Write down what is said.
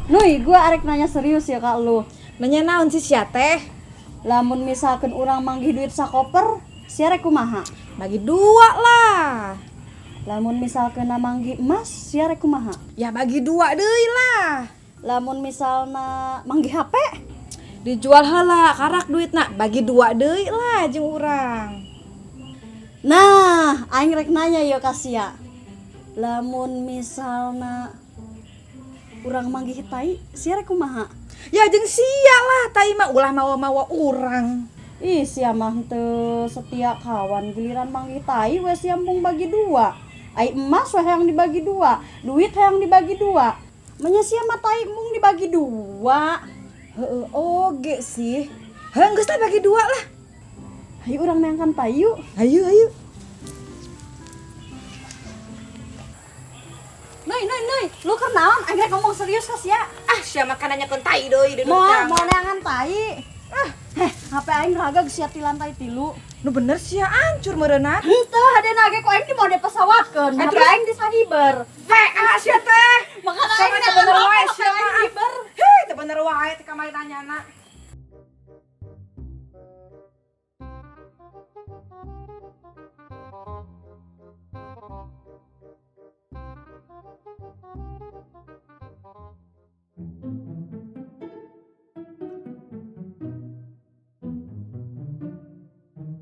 Nuy, gua arek nanya serius ya kak lu. Nanya naon sih sia teh? Lamun misalkan urang manggih duit sakoper, sia rek kumaha? Bagi dua lah. Lamun misalkan manggih emas, sia rek kumaha? Ya bagi dua deui lah. Lamun misalna manggih HP, dijual heula karak duitna, bagi dua deui lah jeung urang. Nah, aing rek nanya ya ka sia. Lamun misalna urang manggih tai, sia rek kumaha? Ya jeung sia lah, tai mah ulah mawa-mawa urang. Ih, sia mah henteu setia kawan, giliran manggih tai we sia embung bagi dua. Ai emas we hayang dibagi dua, duit hayang dibagi dua. Menya sia mah tai embung dibagi dua. Heeh, oge sih. Heuh, geus lah bagi dua lah. Hayu urang neangkan tai yuk. Hayu, hayu. Nuy, nuy, nuy, lu kenaon? Aing rek ngomong serius ka sia. Ah, sia mah nanyakeun tai deui di Mau neangan tai. Ah, heh, HP aing ragag sia ti lantai 3. Nu bener sia hancur meureunna. Henteu, hadena ge ku aing di mode pesawatkeun. Eh, HP terus? aing di sahiber. VA sia teh. Makana Sama aing teu bener neangan wae HP sia aing mah. hiber. Heh, teu bener wae teh kamari nanyana.